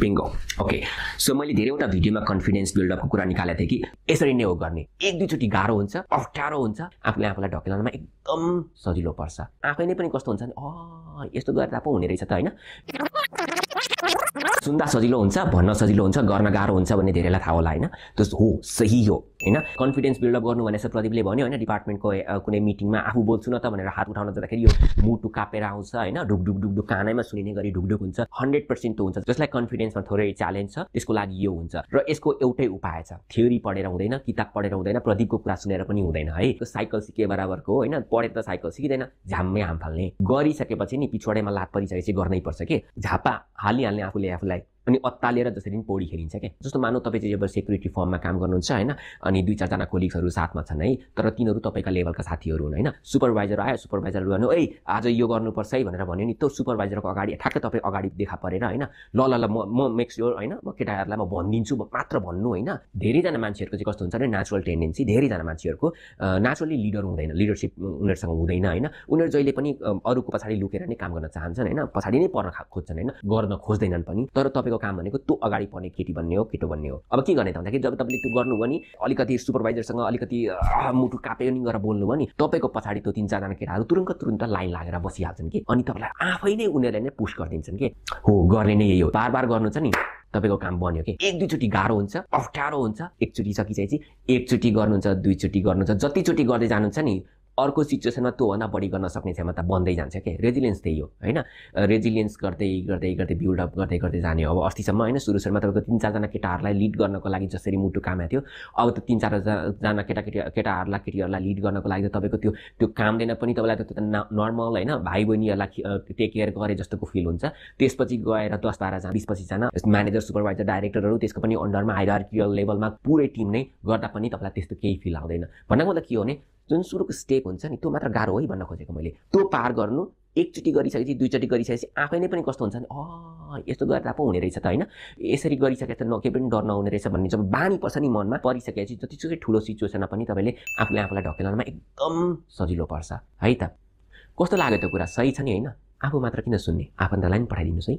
bingo okay so मैले धेरैवटा भिडियोमा कन्फिडेन्स बिल्डअपको कुरा निकालेको थिएँ कि यसरी नै हो गर्ने एक दुईचोटि गाह्रो हुन्छ अप्ठ्यारो हुन्छ आफूले आफूलाई ढकेल्नमा एकदम सजिलो पर्छ आफै नै पनि कस्तो हुन्छ नि यस्तो गर्दा पो हुने रहेछ त हैन सुन्दा सजिलो हुन्छ भन्न सजिलो हुन्छ गर्न गाह्रो हुन्छ भन्ने धेरैलाई थाहा होला हैन त्यो हो सही हो हैन कन्फिडेन्स बिल्डअप गर्नु भनेछ प्रदीपले भन्यो हैन डिपार्टमेन्टको कुनै मिटिङमा आफू बोल्छु न त भनेर हात उठाउन जाँदाखेरि यो मुटु कापेर आउँछ हैन ढुक ढुक ढुक ढुक कानैमा सुनिने गरी ढुक ढुक हुन्छ 100% त्यो हुन्छ जसलाई कन्फिडेन्समा थोरै च्यालेन्ज छ त्यसको लागि यो हुन्छ र यसको एउटै उपाय छ थ्योरी पढेर हुँदैन किताब पढेर हुँदैन प्रदीपको कुरा सुनेर पनि हुँदैन है त्यो साइकल सिके बराबरको हैन पढे त साइकल सिकिदैन झ्याम्मै हाम फाल्ने गरिसकेपछि नि पिछवाडेमा लात परिसकेपछि गर्नै पर्छ के झापा हालिहाल्ने आफूले आफूलाई अनि अत्तालेर जसरी नि पौडी खेलिन्छ के जस्तो मानौ तपाईँ चाहिँ अब सेक्युरिटी फर्ममा काम गर्नुहुन्छ हैन अनि दुई चारजना कोलिग्सहरू साथमा छन् है तर तिनीहरू तपाईँका लेभलका साथीहरू हुन् हैन सुपरभाइजर आयो सुपरभाइजर भन्नु ए आज यो गर्नुपर्छ है भनेर भन्यो नि त्यो सुपरभाइजरको अगाडि ठ्याक्कै तपाईँ अगाडि देखा परेर हैन ल म मेक स्योर हैन म केटाहरूलाई म भनिदिन्छु मात्र भन्नु हैन धेरैजना मान्छेहरूको चाहिँ कस्तो हुन्छ भने नेचुरल टेन्डेन्सी धेरैजना मान्छेहरूको नेचुरली लिडर हुँदैन लिडरसिप उनीहरूसँग हुँदैन हैन उनीहरू जहिले पनि अरूको पछाडि लुकेर नै काम गर्न चाहन्छन् हैन पछाडि नै पर्न खोज्छन् हैन गर्न खोज्दैनन् पनि तर तपाईँको काम भनेको त्यो अगाडि पर्ने केटी भन्ने हो केटो भन्ने हो अब के गर्ने त भन्दाखेरि जब तपाईँले त्यो गर्नु भयो नि अलिकति सुपरभाइजरसँग अलिकति मुटु कापेर नि गरेर बोल्नु भयो नि तपाईँको पछाडि त्यो 3-4 जना केटाहरू तुरुन्त लाइन लागेर बसिहाल्छन् कि अनि तपाईँलाई आफै नै उनीहरूले नै पुश गरिदिन्छन् कि हो गर्ने नै यही हो बार गर्नु छ नि तपाईको काम बन्यो के एक दुईचोटि गाह्रो हुन्छ अप्ठ्यारो हुन्छ एकचोटि सकिसकेपछि एकचोटि गर्नुहुन्छ दुईचोटि गर्नुहुन्छ जतिचोटि गर्दै जानुहुन्छ नि अर्को सिचुएसनमा त्योभन्दा बढी गर्न सक्ने क्षमता बन्दै जान्छ के रेजिलियन्स त्यही हो हैन रेजिलियन्स गर्दै बिल्डअप गर्दै जाने हो अब अस्तिसम्म हैन सुरुमा तपाईँको 3-4 जना केटाहरूलाई लिड गर्नको लागि जसरी मुटु काममा थियो अब त 3-4 जना केटाहरूलाई लिड गर्नको लागि त तपाईँको त्यो कामदैन पनि तपाईँलाई त नर्मल हैन भाइ बहिनीहरूलाई टेक केयर गरे जस्तोको फिल हुन्छ त्यसपछि गएर 10-12 जना 20-25 जना म्यानेजर सुपरभाइजर डाइरेक्टरहरू त्यसको पनि अन्डरमा हायरार्किकल लेभलमा पुरै टिम नै गर्दा पनि तपाईँलाई त्यस्तो केही फिल आउँदैन भन्नको मतलब के हो भने जुन सुरुको स्टेप हुन्छ नि त्यो मात्र गाह्रो है भन्न खोजेको मैले त्यो पार गर्नु एकचोटि गरिसकेपछि दुईचोटि गरिसकेपछि आफै नै पनि कस्तो हुन्छ नि यस्तो गर्दा पो हुने रहेछ त हैन यसरी गरिसकेपछि त केही पनि डर नहुने रहेछ भन्ने जब बानी पर्छ नि मनमा परिसकेपछि जतिसुकै ठुलो सिचुएसनमा पनि तपाईँले आफूले आफूलाई ढकेल्नमा एकदम सजिलो पर्छ है त कस्तो लाग्यो त्यो कुरा सही छ नि हैन आफू मात्र किन सुन्ने आफन्तलाई पनि पठाइदिनुहोस् है